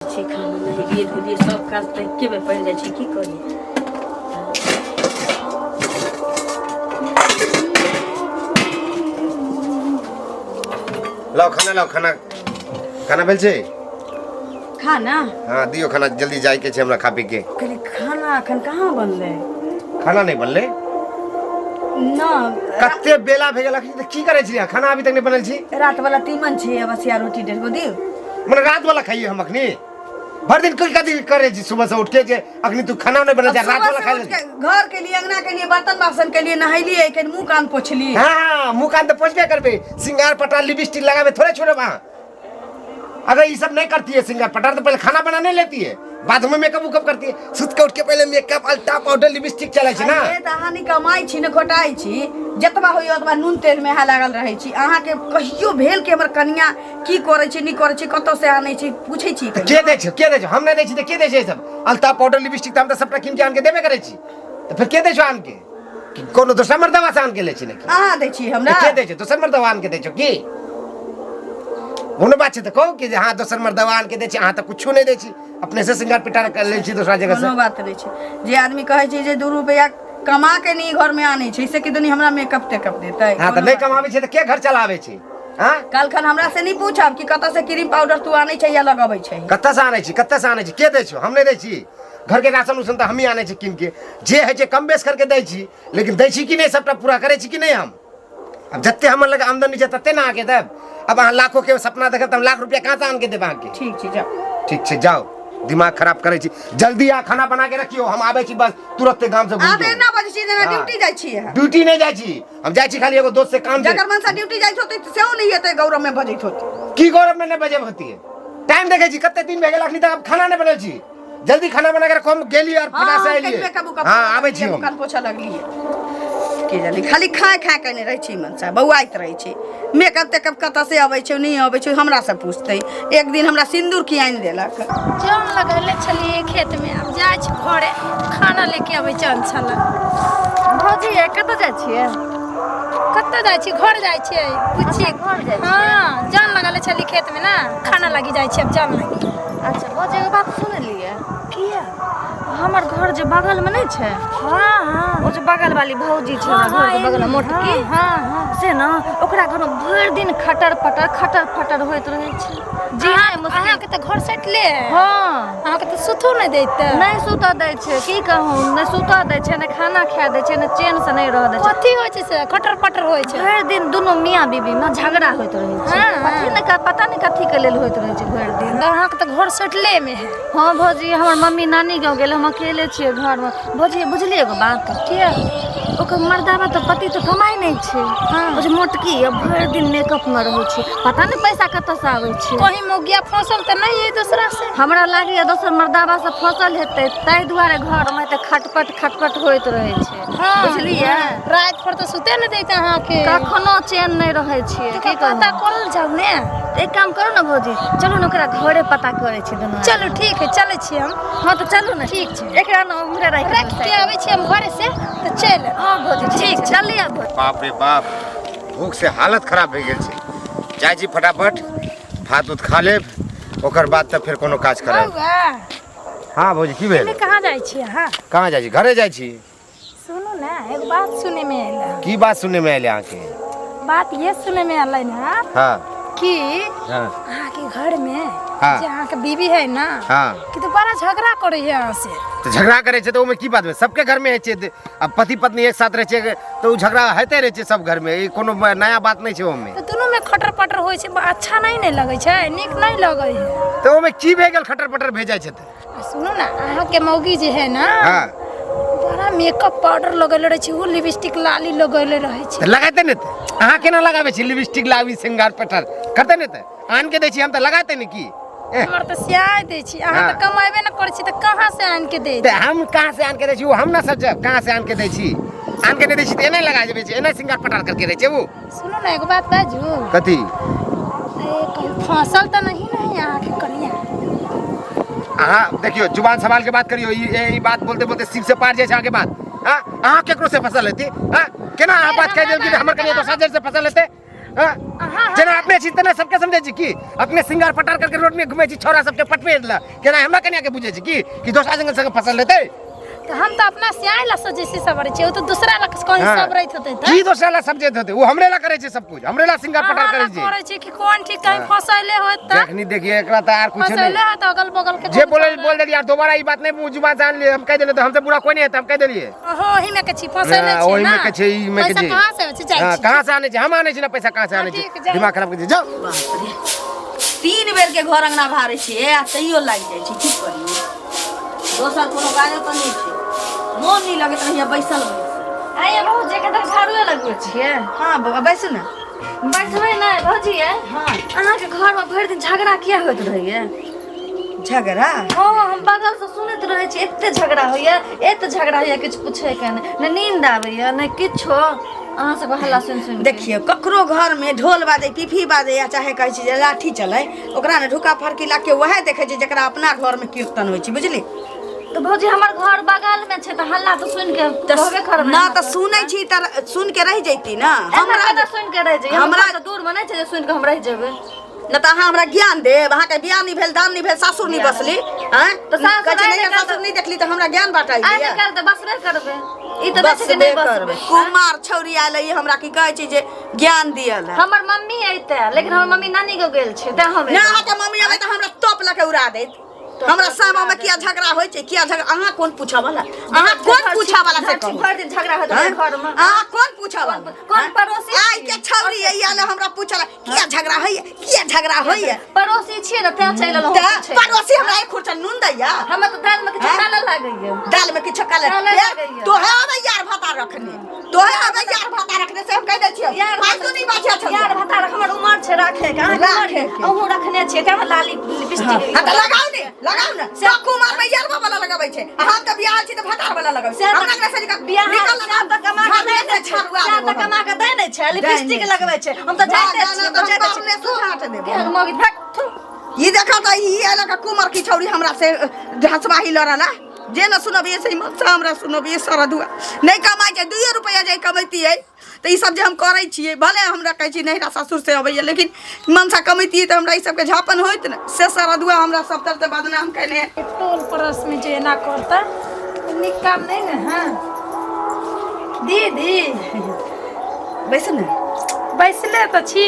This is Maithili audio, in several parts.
छै खाना नहेलियै धोलियै सब काज तऽ एके बेर पड़ि जाइ छै की करी। लाओ खाना, लाओ खाना। खाना भेल छै? खाना? हाँ, दियो खाना, जल्दी जाय के छै हमरा खा पी के। कहली खाना अखन कहाँ बनलै? खाना नहीं बनलै? ना। कते बेला भे गेल अखन तऽ की करै छी? खाना अभी तक नहीं बनल छी? रात वाला तीमन छै, बसिया रोटी डेढ़ गो दियौ। मने रात वाला खाइए हम अखनी? भर दिन कोई कथी करे छी सुबह से उठ के जे अखनी तू खाना नहीं बना जा, रात वाला खाइ ले। घर के लिए, अंगना के लिए, बर्तन बासन के लिए, नहैलिए, कनि मुंह कान पोछली। हाँ हाँ, मुंह कान तो पोछबे करबे, सिंगार पटार लिपस्टिक लगाबे थोड़े छोड़ब अहाँ। अगर ये सब नहीं करती है सिंगार पटार तो पहले खाना बनाने लेती है, बाद में मेकअप उकअप करती है। सुत के उठ के पहले मेकअप अल्टा पाउडर लिपस्टिक चले छै ना। अरे तऽ अहाँ नहि कमाइ छी ने खोटाइ छी, जतबा होइए ओतबा नून तेल में लागल रहै छी। अहाँके कहियो भेल कि हमर कनिया की करै छै, नहि करै छै, कतऽ से आनै छै, पूछै छी? तऽ के दै छै, के दै छै? हम नहि दै छी तऽ के दै छै? ई सब अल्ता पाउडर लिपस्टिक तऽ हम तऽ सबटा कीन के आन के देबे करै छी, तऽ फेर के दै छौ आन के? कि कोनो दोसर मर्दवा से आन के लै छी ने की? अहाँ दै छी हमरा? के दै छै? दोसर मर्दवा आन के दै छौ की? कोनो बात छै तऽ कहू कि जे हाँ दोसर मर्दवा आन के दै छै। अहाँ तऽ कुछो नहि दै छी, अपने से श्रृंगार पिटार कर लै छी दोसरा जगह से। कोनो बात नहि छै। जे आदमी कहै छै जे 2 रुपैआ कमा के नहीं घर में आनै छै, से किदनी हमरा मेकअप तेकअप देतै? हाँ तऽ कोनो नहि बात। कमाबै छै तऽ के घर चलाबै छै? हाँ, काल्हिखन हमरा से नहि पूछब कि कतऽ से क्रीम पाउडर तू आनै छै या लगबै छै। कतऽ से आनै छी, कतऽ से आनै छी, के दै छौ? हम नहि दै छी। घर के राशन उसन तऽ हमही आनै छी कीन के, जे होइ छै कम बेस करके दै छी, लेकिन दै छी कि नहि? सबटा पूरा करै छी कि नहि हम? अब जते हमर लग आमदनी छै तते ने अहाँके देब। अब अहाँ लाखों के सपना देखब तऽ हम लाख रुपया कहाँ से आन के देब अहाँके? ठीक छै, जाउ। ठीक छै, जाउ। दिमाग खराब करै छी। जल्दी आ, खाना बना के रखियो, हम आबै छी बस तुरंते गाम से घुमि अहाँ तऽ के। एना बजै छी जेना हाँ। ड्यूटी जाइ छी अहाँ। ड्यूटी नहि जाइ छी हम, जाइ छी खाली एगो दोस्त से काम छै। जकर मनसा ड्यूटी जाइ होतै तऽ सेहो नहि हेतै गौरव में बजैत होतै। की गौरव में नहि बजेब होती है? टाइम देखै छी कते दिन भए गेल, अखनी तक खाना नहि बनल छी। जल्दी खाना बना के रखो, हम गेली और फटा से एलियै। मेकअप उकअप हाँ, आबै छी हम। कान पोछऽ लगलियै की जानी, खाली खाय खाय के नहि रहै छी मनसा, बौआइत रहै छै। मेकअप तेकअप कतऽ से अबै छै, नहि अबै छै, हमरा से पूछतै। एक दिन हमरा सिन्दूर की आनि देलक। जन लगेले छलियै खेत में, आब जाइ छी घरे, खाना लेके अबै चल छल। भौजी ये कतऽ जाइ छियै? कतऽ जाइ छी? घर जाइ छियै बुच्ची। अच्छा, घर जाइ छियै? हाँ, जन लगेले छली खेत में ना, खाना लगी जाइ छी, अब जन लगी। अच्छा भौजी, एगो बात सुनलियै? किया? हमर घर जे बगल में नहि छै? हाँ हाँ। ओ जे बगल वाली भौजी छै, हमरा घर के बगल में मोटकी। हाँ हाँ। से ने ओकरा घर में भरि दिन खटर पटर खटर फटर होइत रहै छै जी। अहाँ मुश्किल। अहाँके तऽ घर सटले है। हाँ। अहाँके तऽ सुतो नहि दैत। नहि सुतऽ दै छै, की कहू, नहि सुतऽ दै छै, नहि खाना खाए दै छै, नहि चैन से नहि रहऽ दै छै। कथी होइ छै से खटर पटर होइ छै? भरि दिन दुनू मियाँ बीबी में झगड़ा होइत रहै छै। हाँ। कथी ने पता नहि कथी के लेल होइत रहै छै भरि दिन। तऽ अहाँके तऽ घर सटले में है। हाँ भौजी, हमर मम्मी नानी गाँव गेल, हम अकेले छियै घरमे। भौजी बुझलियै एगो बात? किया? ओकर मर्दाबा तऽ पति तऽ कमाइ नहि छै। हाँ। ओ जे मोटकी यऽ भरि दिन मेकअपमे रहै छै, पता नहि पैसा कतऽसँ आबै छै। कहीं मौगिया फसल तऽ नहि है दोसरा से? हमरा लागैए दोसर मर्दाबा से फसल हेतै, ताहि दुआरे घरमे एते खटपट खटपट होइत रहै छै। हाँ। बुझलियै? राति भर तऽ सुते नहि दैत अहाँके। कखनो चैन नहि रहै छियै, की पता कहू। करल जाउ ने। एक काम करू ने भौजी, चलू ने ओकरा घरे पता करै छी दुनू आदमी। चलू ठीक है, चलै छी हम। हाँ तऽ चलू ने। ठीक छै। एकरा ने उम्हरे राखि राखि के आबै छी हम घरे से तऽ चलि आयब। हाँ भौजी, ठीक छै, जल्दी आबू। बाप रे बाप, भूख से हालत खराब भए गेल छै। जाइ छी फटाफट भात उत खा लेब, ओकर बाद तऽ फेर कोनो काज करब। बौआ। हाँ भौजी, की भेल? कहाँ जाइ छी अहाँ? कहाँ जाइ छी? घरे जाइ छी। सुनू ने, एगो बात सुने में आयल है। की बात सुनने में आयल अहाँके? बात ये सुने में आयल ना हाँ। कि हाँ। अहाँके घर में हाँ। जे अहाँके बीवी है ना, हाँ, कि तो बड़ा झगड़ा करे है अहाँ से। तऽ झगड़ा करै छै तऽ ओहिमे की बात भेल? सबके घर में होइ छै। अब पति पत्नी एक साथ रहै छै तऽ ओ झगड़ा होइते रहै छै सब घर में, ई कोनो नया बात नहि छै ओहिमे। तऽ दुनू में खटर पटर होइ छै, अच्छा नहीं ने लगै छै, नीक नहीं लगै है। तऽ ओहिमे की भए गेल खटर पटर भए जाइ छै तऽ? आ सुनू ना, अहाँके मौगी जे है ना, हाँ, बड़ा मेकअप पाउडर लगेले रहै छै, ओ लिपस्टिक लाली लगेले रहै छै। तऽ लगाते ने तऽ अहाँ केना लगाबै छी लिपस्टिक लाबी श्रृंगार पटर करते ने तऽ आन के दै छी हम तऽ लगाते ने की एह, हमर तऽ सियाय दै छी अहाँ। हाँ। तऽ कमाबे ने करै छी तऽ कहाँ से आनि के दे? तऽ हम कहाँ से आन के दै छी ओ हम ना सोचब कहाँ से आन के दै छी। आन के नहि दै छी तऽ एना लगा जेबै छी, एना श्रृंगार पटार करके रहै छै ओ। सुनू ने, एगो बात बाजू। कथी? ए, कहीं फसल तऽ नहीं ने अहाँके कनिया? अहाँ देखियौ, जुबान संभाल के बात करियौ। ई बात बोलते बोलते सिर से पार जाइ छै अहाँके बात। हाँ, अहाँ केकरो से फसल हेती? हाँ, केना अहाँ बात कहि देब कि हमर कनिया दोसर जन से फसल हेतै? हाँ? अहाँ जेना अपने छी तेना सबके समझै छी की अपने सिंगार पटार करके रोड में घुमै छी छौड़ा सबके पटबे ला केना हमरा कनिया के बुझै छी की कि दोसरा जंगल संगे फसल लेतै तऽ हम तऽ अपना सियाइ ला सजै छी सवरै छी ओ तऽ दूसरा ला कहीं हाँ। सबरैत होतै तऽ की दोसरा ला समझैत होतै ओ हमरे ला करै छै सब कुछ हमरे ला सिंगार पटार अहाँ ला करै छै करै छी कि कोन ठीक कहीं फसैले होत तऽ देखनी देखिए एकरा तऽ आर कुछ फसैले नहीं होत अगल बगल के जे बोले बोल देलिए यार दोबारा ई बात नहीं मुँह जुबान से आन लिए हम कह देलिए तो हमसे बुरा कोई नहीं है हम कह देलिए ओहो ओही में के छी फसैले हाँ, छी ओही ना में के छै ई में के पैसा छै कहाँ से होइ छै जाइ हाँ, छी कहाँ से आनै छै हम आनै छी ना पैसा कहाँ से आनै ठीक, छै जाउ। दिमाग खराब कर जाओ बाप रे 3 बेर के घर अंगना भारै छियै आ तैयो लागि जाइ छै की करियै दोसर कोनो काजो तऽ नहि छै मोन नहि लगैत रहैया बैसल बैसल आइए भौजी के तऽ झाड़ुए लगबै छियै हँ बौआ बैसू ने बैठबै नहि भौजी यै हँ अहाँके घरमे भरि दिन झगड़ा किया होइत रहैया झगड़ा हँ हम बगलसँ सुनैत रहै छी एते झगड़ा होइया एते झगड़ा होइया किछु पूछैके नहि ने नींद आबैया ने किछो अहाँ सबके हल्ला सुनि सुनि के। देखियौ ककरो घरमे ढोल बाजै पीपी बाजै या चाहे कहै छै जे लाठी चलै ओकरा ने ढुका फरकी लाग के वएह देखै छै जकरा अपना घरमे कीर्तन होइ छै बुझली तऽ भौजी हमर घर बगल में छै तऽ हल्ला तऽ सुनि के तऽ कहबे करबै ना तऽ सुनै छी तऽ सुन के रहि जैती ना हमरा हमरा तऽ सुनि के रहि जइयै हमरा- हमरा तऽ दूर मे नहि छै जे सुनि के हम रहि जेबै न तऽ अहाँ हमरा ज्ञान देब अहाँके बियाह नहि भेल दान नहि भेल सासुर नहि बसली आँय तऽ सासुर कहै छै आइ नहि काल्हि सासुर नहि देखली तऽ हमरा ज्ञान बाँटाइ आइ दिअ काल्हि तऽ बसबे करबै ई तऽ नहि छै कि बसबे नहि करबै बसबै कुमार छौरी आयल ई हमरा की कहै छै जे ज्ञान दियल हमर मम्मी अइते लेकिन हमर मम्मी नानी गाँव गेल छै तें हम ना अहाँके मम्मी अबै तऽ हमरा तोप लऽ के उड़ा देत हमरा सामा में किया झगड़ा होइ छै किया झगड़ा अहाँ कोन पूछऽ वाला अहाँ कोन पूछऽ वाला से कहू भरि दिन झगड़ा होइत रहै घर में अहाँ कोन पूछऽ वाला कोन पड़ोसी आइ के छौरी आई आयल हमरा पूछऽ किया झगड़ा होइए किया झगड़ा होइए पड़ोसी छियै ने तें चलि एलहुँ तऽ पड़ोसी हमरा एक खुर्चा नून दैया हमरा तऽ दालि में किछु हैं? काला लागैया दाल में किछु काले काला लागैया। तोहे आबै यार भाता रखने तोहे आबै यार भाता रखने से हम कह दै छियौ यार फालतू नहीं बाजै छौ यार भाता रख हमर उमर छै राखे के अहाँके उमर राखे के। अहूँ रखने छियै तें लाली लिपस्टिक हाँ तऽ लगाउ ने लगाउ ने सब कुमार में यारवा वाला लगाबै छै आ हम तऽ बियाह छी तऽ भतार वाला लगाबै छै से हमरा एकरा से निकल बियाह निकल से तऽ कमा के दै से नहि छै छाड़ुआ से तऽ कमा के दै नहि छै लिपस्टिक लगबै छै हम तऽ जाइते ना, छियै ना, हम तऽ तऽ जाइते हम छियै से झाँट देबो। केहन मौगी भक थू ई देखा तऽ ई एलक आ कुमर की छौरी हमरा से हंसबाही लड़ला जे न सुनबियै से मत हमरा सुनबियै सरदुआ नहि कमाइ छै दुइयो रुपैआ जे कमैतियै तऽ ई सब जे हम करै छियै भले हमरा कहै छी नैहरा सासुर से अबैया लेकिन मनसा कमैतियै तऽ हमरा ई सबके झापन होइत ने से सरदुआ हमरा सब तरह से बदनाम केने है। टोल पड़ोस में जे एना करता नीक काम नहीं ने हाँ दीदी बैसू ने बैसले तऽ छी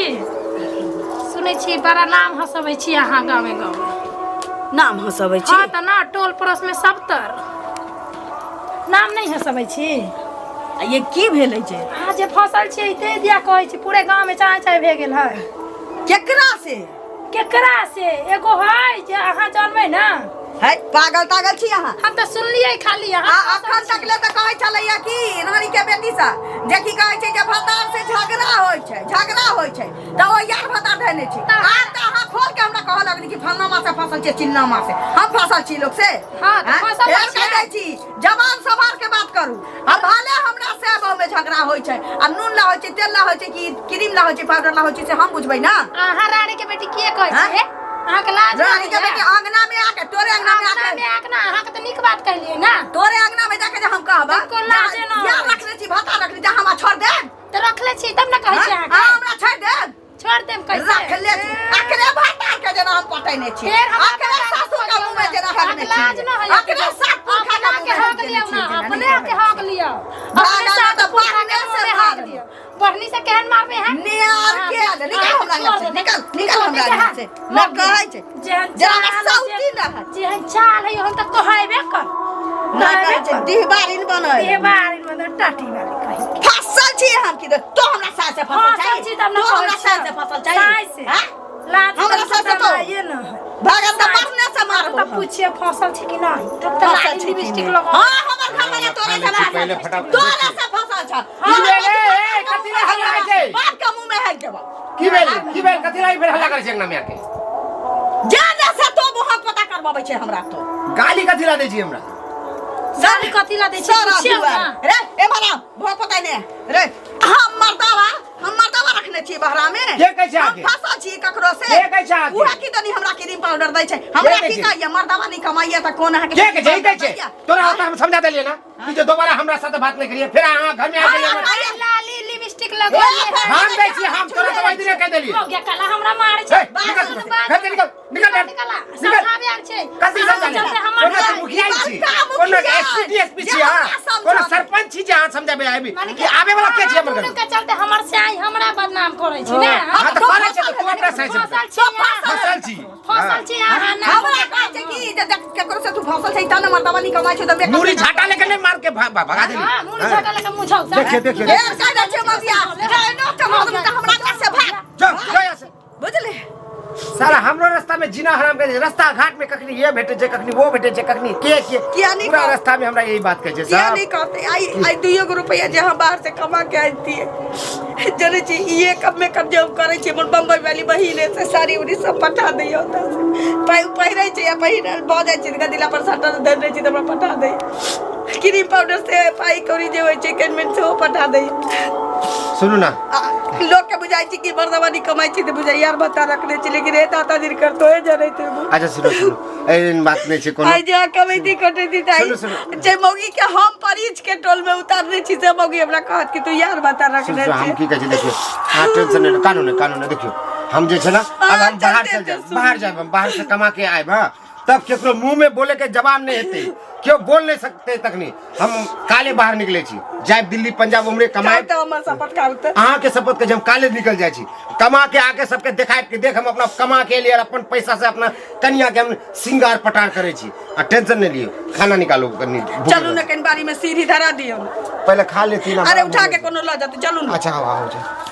सुनै छी बड़ा नाम हँसबै छी अहाँ गामे गाँवमे नाम हँसबै छी हँ तऽ ना टोल पड़ोस में सब तर नाम नहीं हँसबै छी आ ये की भेलै जे अहाँ जे फसल छियै ताहि दिया कहै छी पूरे गाँवमे चाय चाय भए गेल है केकरा से केकरा से एगो है जे अहाँ जानबै ने है पागल तागल छी अहाँ हम तऽ सुनलियै खाली आ अहाँ अखन तक ले तऽ कहै छलैया कि रानी के बेटी सा जे की कहै छै जे भतार से झगड़ा होइ छै झगड़ा होइ छै तऽ ओ यार भतार धैने छै आब तऽ अहाँ खोल के हमरा कहऽ लगली कि फलनामा से फसल छै चिलनामा से हम फसल छी लोग से हाँ, तऽ आँय? फसल फेर छियै। कह दै छी जवान सवार के बात करू आ भले हमरा से बहु में झगड़ा होइ छै आ नून ला होइ छै तेल ला होइ छै कि क्रीम ला होइ छै पाउडर ला होइ छै से हम बुझबै ना अहाँ रानी के बेटी किए कहै हाँ? छियै अहाँके लाज रानी के बेटी अंगना में आके तोरे अंगना में अंगना आके में आके ना अहाँके तऽ नीक बात कहलियै ना तोरे अंगना में जाके जे हम कहबा तनिको लाजे न या रखने छी भाता रखने जा हमरा छोड़ दे तऽ रखले छी तब ने कहै छी हाँ? अहाँके हाँ, हमरा छोड़ दे छोड़ देम कैसे रखले छी अकरे भाता के जेना हम पटैने छी फेर हमरा अकरे सासुर के मुंह में जेना हगने छी लाज न होइया अकरे सात पुरखा के अपना मुंह के में हक हगने लियौ छी ना जेना अपने नहि के हक लियौ अपने ना, सात तऽ पुरखा के बाहने मुंह से में हक मारब। लियौ बढ़नी से केहन मारबे हैं नियार के निकल हमरा घर से निकल निकल हमरा घर से न कहै छै जेहन जेना चाल है, सौती न है जेहन चाल है ओहन तऽ कहबे कर न कहै छै डिहबारिन बनल देवारी मतलब टाटी वाली कही फसल छी हम की तो हमरा सास से फसल फसल चाही छी तब न तो हमरा कहै सास से फसल चाही सास से हैं? लाज हमरा सास से तो ये न है भागल तऽ मरने से मारबो तब पूछिए फसल छी कि नहीं तब तऽ फसल लाली छी कि लिपस्टिक नहि? लगाओ हाँ हमर घर वाला तोरे से खाली छी पहिले फटाफट तोरे से फसल छ की भेल ए, कथी ला हल्ला होइ छै? बाप के मुंह में हक देबो की भेल की भेल कथी ला ई फेर हल्ला करै छै अंगना में आके जाने से तो मुँह पता करबाबै छै हमरा तो गाली कथी ला दै छी हमरा गाली कथी ला दै छी सारा पूछियौ दुआर ना रे ए मारा भोग पता नहीं रे हम मर्दावा हम मर्दावा रखने छी बहरा में के कहै छै हम आके? फसल छी ककरो से के कहै छै आके? उहे की तनी हमरा क्रीम पाउडर दै छै हमरा कहै की छै? कहैया मर्दावा नहीं कमाइया त कोन अहाँके के कहै छै ई कहै छै दैया? तोरा होता हम समझा देलियै ना कि जे दोबारा हमरा साथ बात नहीं करिए फिर अहाँ घर में आ हाँ, जाइए हाँ। लाली लिपस्टिक लगलिए हम दै छी, हम तोरा दवाई दिने कह देलियै। हो गया काला हमरा मारै छै। ए, निकल तू, घर से निकल, निकल बैठ, निकल, निकल। समझाबे आयल छै। कथी समझाबे? चलते हमर कोनो तू मुखिया छी, कोनो एसपी डीएसपी छी अहाँ, कोनो सरपंच छी जे अहाँ समझाबे आबी? माने ई आबे वाला के छी हमर घर? दुनू के चलते हमर स्याही हमरा बदनाम करै छै ने। हाँ तऽ करै छै तऽ तू अपना साइड से फसल छी अहाँ। फसल छी। फसल छी अहाँ ना। हमरा कहै छै कि जे देख केकरो से तू फसल छै त न मर्दावा नहीं कमाइ छै त मेकअप। मुरी झाटा लेके नहीं मार के भगा देली। हाँ, मुड़ी झटा लके मुँह झौसा। देखिए देखिए। ए कह दै छै मगिया रे नो त मर्द त हमरा घर से भाग। जाओ जाओ यहाँ से। बुझले? साला हमरो रास्ता में जीना हराम कर, रास्ता घाट में कखनी ये भेटे छै, कखनी वो भेटे छै, कखनी के के किया नहीं पूरा रास्ता में हमरा यही बात कहै छै किया साहब। नहीं कहते? आई आई दुइयो गो रुपैया जे हम बाहर से कमा के आनतियै, जनै छी, इहे कम में कम जे हम करै छी, हमर बम्बई वाली बहिन है से साड़ी उड़ी सब पठा दैया ओतऽ से। पहिरै छै आ पहिरल भऽ जाइ छै तऽ गदिला पर सटल धरि दै छै तऽ हमरा पठा दै। क्रीम पाउडर से पाइ कौड़ी जे होइ छै, केनमेन सेहो पठा दै। सुनू ना। आ लोक के बुझाइ छै कि मर्दवा नहीं कमाइ छै तऽ बुझाइ यार भत्ता रखने छै, लेकिन हे दाता दिन करतो हे जनैत हेबो। अच्छा सुनू सुनू, एहन बात नहीं छै कोनो। आइ जे कमैती कटैती तऽ सुनू, सुनू। जे मौगी के हम परीच के टोल में उतारने छी से मौगी हमरा कहत कि तू यार भत्ता सुन रखने सुन, हम छै। की कहै छी देखियौ, अहाँ टेंशन नहि, कानू नहि, कानू नहि। देखियौ, हम जे छै ना, अब हम बाहर चलते चल जायब, सुनू। बाहर जायब, हम बाहर से कमा के आयब, हाँ, तब केकरो मुंह में बोले के जवाब नहीं हेतै, केओ बोल नहीं सकते। तखनी हम काले बाहर निकले छी, जायब दिल्ली पंजाब उमरे कमाए। तऽ हमर शपथ खाउ तऽ। अहाँ के शपथ के जे हम काले निकल जाइ छी, कमा के आके सबके देखायब कि देख हम अपना कमा के लिए अपन पैसा से अपना कनिया के हम श्रृंगार पटार करै छी। आ टेंशन नहीं लियो, खाना निकालू कनी भूख चलू लगल ने छै। कनि बाड़ी में सीढ़ी धरा दियौ। पहले खा लेती ना। अरे उठा के कोनो लऽ जेतै, चलू ने। अच्छा, आओ आओ, जाओ।